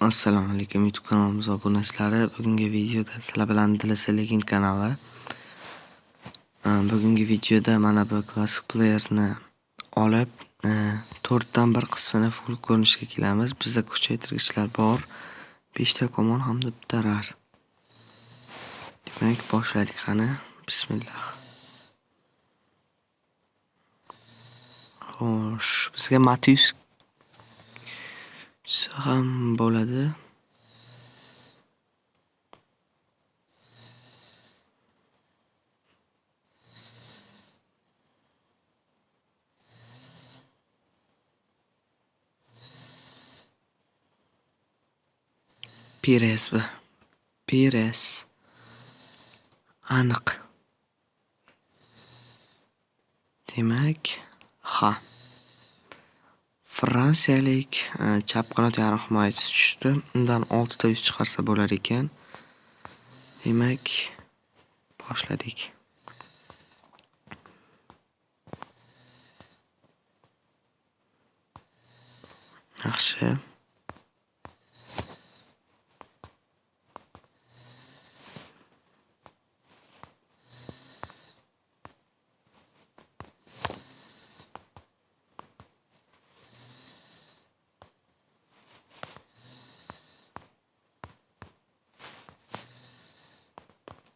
Assalomu alaykum YouTube kanalimiz obunachilari. Bugungi videoda sizlar bilan DLS Legend kanali. Bugungi videoda mana bu Classic Player'ni olib, 4dan 1 qismini full ko'rinishga kelamiz. Bizda kuchaytirgichlar bor. 5 ta komon hamda bitta rar. Demak, boshladik qani. Bismillah. Xo'sh, bizga Matius ham bo'ladi. Perez bu. Perez. Aniq. Demak, ha. Fransiyalik chap qanot yarim himoyachisi tushdi. Undan 6 ta yuz chiqarsa bo'lar ekan. Demak, boshladik. Yaxshi.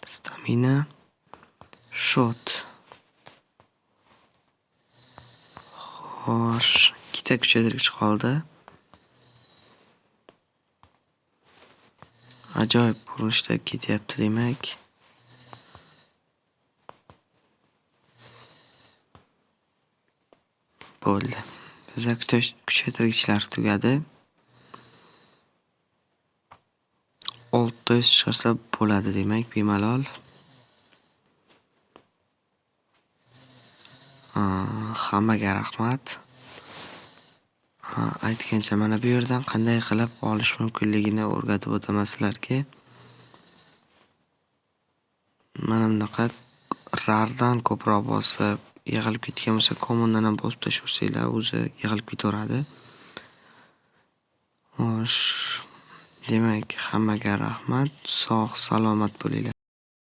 Stamina. Shot. Xo'sh, ikkita kuchaytirgich qoldi. Ajoyib ko'rinishda ketyapti demak. Bo'ldi. Bizda kuchaytirgichlar tugadi. 6 ta yuz chiqarsa bo'ladi demak, bemalol. Hammaga rahmat. Aytgancha mana bu yerdan qanday qilib olish mumkinligini o'rgatib o'taman sizlarga. Mana bunaqa rardan ko'proq bosib, yig'ilib ketgan bo'lsa, commondan ham bosib tashlaversanglar, o'zi yig'ilib ketaveradi. Xo'sh, demak, hammaga rahmat. Sog' salomat bo'linglar.